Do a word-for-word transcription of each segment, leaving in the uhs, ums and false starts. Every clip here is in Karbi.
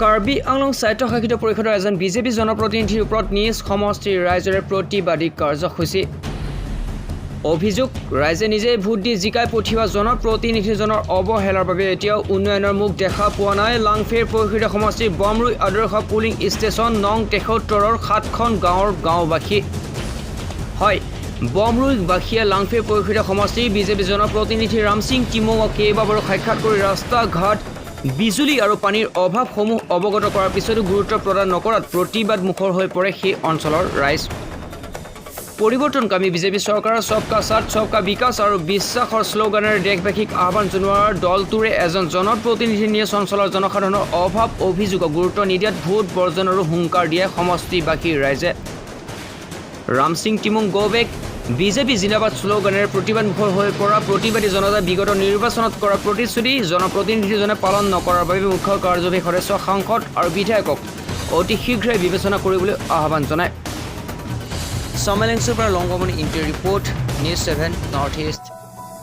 কাৰ্বি আংলং স্বায়ত্তশাসিত পৰিষদৰ এজন বিজেপি জনপ্ৰতিনিধিৰ ওপৰত নিজ সমষ্টিৰ ৰাইজৰে প্ৰতিবাদী কাৰ্যসূচী। অভিযোগ, ৰাইজে নিজে ভোট দি জিকাই পঠিওৱা জনপ্ৰতিনিধিজনৰ অৱহেলাৰ বাবে এতিয়াও উন্নয়নৰ মুখ দেখা পোৱা নাই লাংফেৰ পৰিষদীয় সমষ্টিৰ বমৰুই আদৰ্শ পুলিং ষ্টেচন নং তেসত্তৰৰ সাতখন গাঁৱৰ গাঁওবাসী। হয়, বমৰুইবাসীয়ে লাংফেৰ পৰিষদীয় সমষ্টিৰ বিজেপি জনপ্ৰতিনিধি ৰামসিং টিমুঙক কেইবাবাৰো সাক্ষাৎ কৰি ৰাস্তা ঘাট, বিজুলী আৰু পানীৰ অভাৱসমূহ অৱগত কৰাৰ পিছতো গুৰুত্ব প্ৰদান নকৰাত প্ৰতিবাদ মুখৰ হৈ পৰে সেই অঞ্চলৰ ৰাইজ। পৰিৱৰ্তনকামী বিজেপি চৰকাৰৰ সবকা সাথ, সবকা বিকাশ আৰু বিশ্বাসৰ শ্লোগানেৰে দেশবাসীক আহ্বান জনোৱাৰ দলটোৰে এজন জনপ্ৰতিনিধি নিজ অঞ্চলৰ জনসাধাৰণৰ অভাৱ অভিযোগক গুৰুত্ব নিদিয়াত ভোট বৰ্জনৰো হুংকাৰ দিয়ে সমষ্টিবাসী ৰাইজে। ৰামসিং টিমুং গো বেক, বিজেপি জিন্দাবাদ শ্লোগানেৰে প্ৰতিবাদ মুখৰ হৈ পৰা প্ৰতিবাদী জনতাই বিগত নিৰ্বাচনত কৰা প্ৰতিশ্ৰুতি জনপ্ৰতিনিধিজনে পালন নকৰাৰ বাবে মুখ্য কাৰ্যবাহী সদস্য, সাংসদ আৰু বিধায়কক অতি শীঘ্ৰে বিবেচনা কৰিবলৈ আহ্বান জনায়। চমেলেংচুৰ পৰা লংগমণি ইংতিৰ report, news seven north East.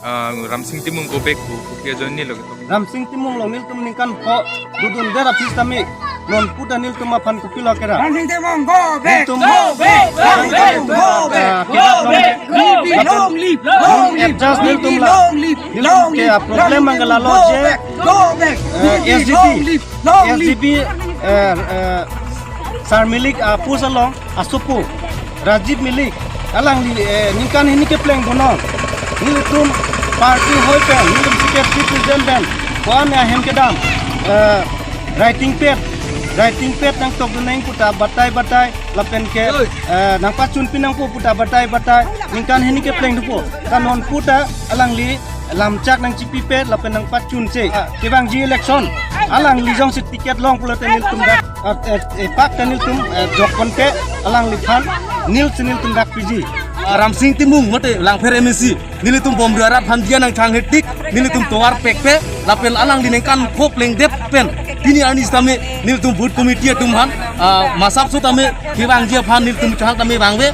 Ah, Ramsing Timung go back to Kuki Ajoin ni loge to. Ramsing Timung along nelitum ningkan pho dodundet aphi sitame non puta nelitum aphan kopilo kera. Ramsing Timung go back. Nelitum go back. Ramsing Timung go back. Ah, go back. Long live, long live, long live. Adjust nelitum la. Long live, nelitum long ke live. Ah, problem Ramsing Timung manggala lo go je. Back. Go back. Eh, long live, S D P. Long live. S D P, eh, eh, Sar Milik, ah, post along asopo Rajiv Milik, alangli, eh, ningkan hini kepleng bonong. Nelitum party hoi pen, nelitum secretary president pen, koan ahem kedam, eh, writing pad, writing pad nangtokdun nang puta batai batai, lapen ke, eh, nangpachunpi nangpo puta batai batai, ningkan hini kepleng dopo. Kanon puta alangli lamchak nangchipi pad, lapen nangpachunche. Ah, kevangji election, alangli jongsi ticket long pulote nelitum dak, ah, eh, eh, pak te nelitum, eh, jokpon ke alangliphan nil si nelitum dak piji. Ah, Ramsing Timung mate Langpher M A C, nelitum Bumrui arat aphan dia nangchang hetik, nelitum tovar pekpe, lapen alangli ningkan pho plengdet pen pini arni sitame nelitum booth committee atum aphan, ah, masap sitame kevangji aphan nelitum chang tame vangve.